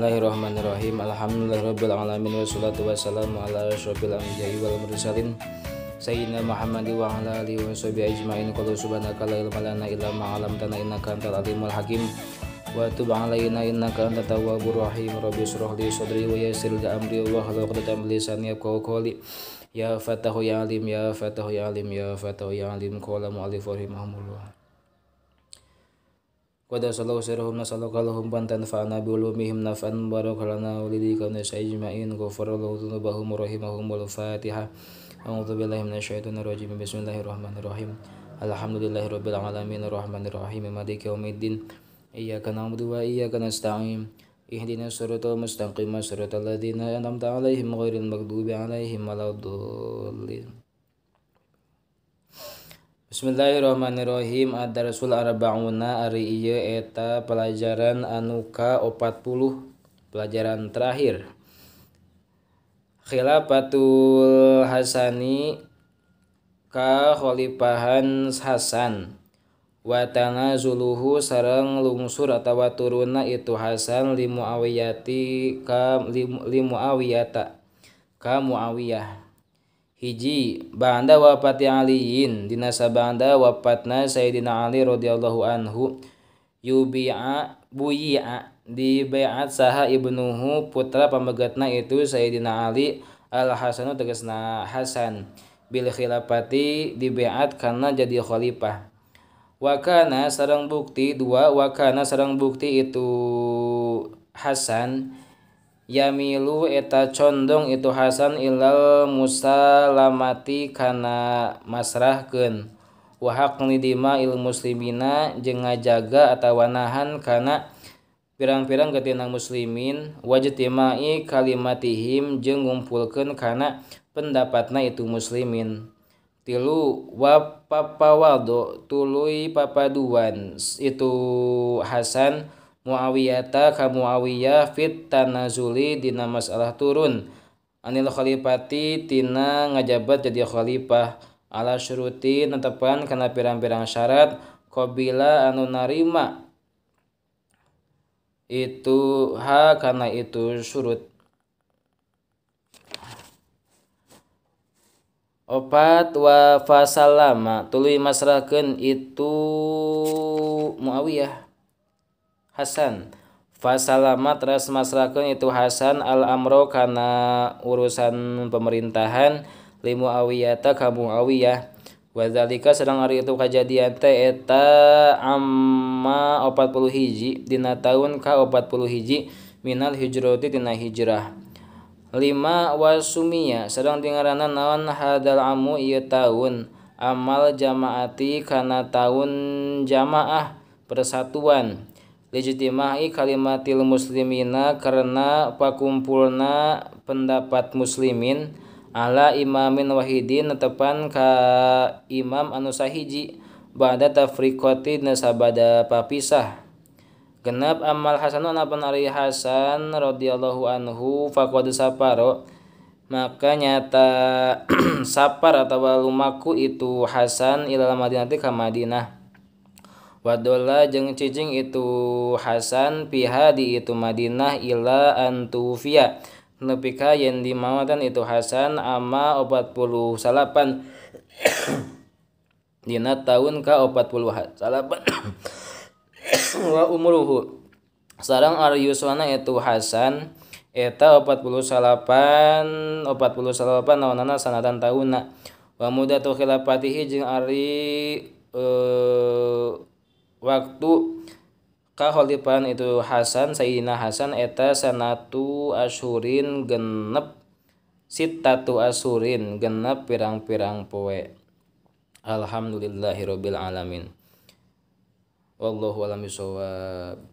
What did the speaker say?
Bismillahirrahmanirrahim. Alhamdulillahirabbil alamin wassalatu wassalamu ala asyrofil anbiya'i wal mursalin sayyidina Muhammad wa ala alihi washabihi ajmain. Qul subhanaka la ilma lana illa ma 'allamtana innaka antal alimul hakim wa tub 'alaina innaka antat tawwabur rahim. Rabbi shrah li sadri wa yassir li amri wa hlul 'uqdatam min lisani yafqahu qawli. Ya Fatahu ya Alim, ya Fatahu ya Alim, ya Fatahu ya Alim. Qala mu'allif rahimahumullah. Qadasallahu sirruhum nasallahu lahum bantan fa'ana bi ulumihim naf'an barakalana walidika ajma'in. Ghafarallahu dzunubahum wa rahimahum. Al-Fatihah. A'udzu billahi minasyaitonir rajim. Bismillahirrahmanirrahim. Alhamdulillahirabbil alamin arrahmanir rahim maliki yaumiddin. Iyyaka na'budu wa iyyaka nasta'in. Ihdinas siratal mustaqim siratal ladzina an'amta 'alaihim ghairil maghdubi 'alaihim waladdallin. Bismillahirrahmanirrahim. Ad-darsul arba'una ari ieu eta pelajaran anu ka-40, pelajaran terakhir. Khilafatul Hasani ka khalifahan Hasan wa tanazuluhu sareng lungsur atawa turunna itu Hasan li Muawiyati ka li Muawiyata ka Muawiyah. Hiji ba'da wafati Aliyin dina sabada wafatna Sayyidina Ali radhiyallahu anhu yubi'a buyi'a di baiat saha ibnuhu putra pamegatna itu Sayyidina Ali al Hasanu tegasna Hasan bil khilafati di baiat karena jadi khalifah. Wakana sareng bukti dua wakana sareng bukti itu Hasan yamilu eta condong itu Hasan ilal musalamati kana masrahkeun wa haqni dima il muslimina jeung ngajaga atawa nahan kana pirang-pirang getinang muslimin wajtimai kalimatihim jeung ngumpulkeun kana pendapatna itu muslimin. Tilu wa papawado tuluy papaduan itu Hasan Muawiyata ka Muawiyah fit tanazuli dina masalah turun anil khalifati tina ngajabat jadi khalifah ala syuruti netepan kana pirang-pirang syarat qabila anu narima itu ha kana itu syurut. Opat wa fasalama tuluy masrahkeun itu Muawiyah Hasan fasalama teras masrahkeun itu Hasan al amro kana urusan pemerintahan li Muawiyata ka Muawiyah. Wa zalika sedang ari itu kajadian teh eta amma 40 hiji dina taun ka 40 hiji minal hijrati tina hijrah. Lima wasumia sedang dingaranan naon hadal amu ieu taun amal jamaati kana taun jamaah persatuan lijtimai kalimatil muslimina karena pakumpulna pendapat muslimin ala imamin wahidin netepan ka imam anu sahiji ba'da tafriqati nasabada papisah. Genep amal Hasanu anapan ari Hasan radhiyallahu anhu faqad saparo maka nyata sapar atawa lumaku itu Hasan ilal Madinati ka Madinah. Wadola jeung cicing itu Hasan piha di itu Madinah ila antufia nepi ka yen dimawatan itu Hasan ama 49 dina taun ka 48 wa umruhu sareng ari yuswana itu Hasan eta 48 naonana sanatan taunna wa mudatu khilafatihi jeung ari waktu kakhalifahan itu Hasan Sayyidina Hasan eta sanatu asyurin genep sittatu asyurin genep pirang-pirang poe. Alhamdulillahirabbil alamin. Wallahu a'lam bishawab.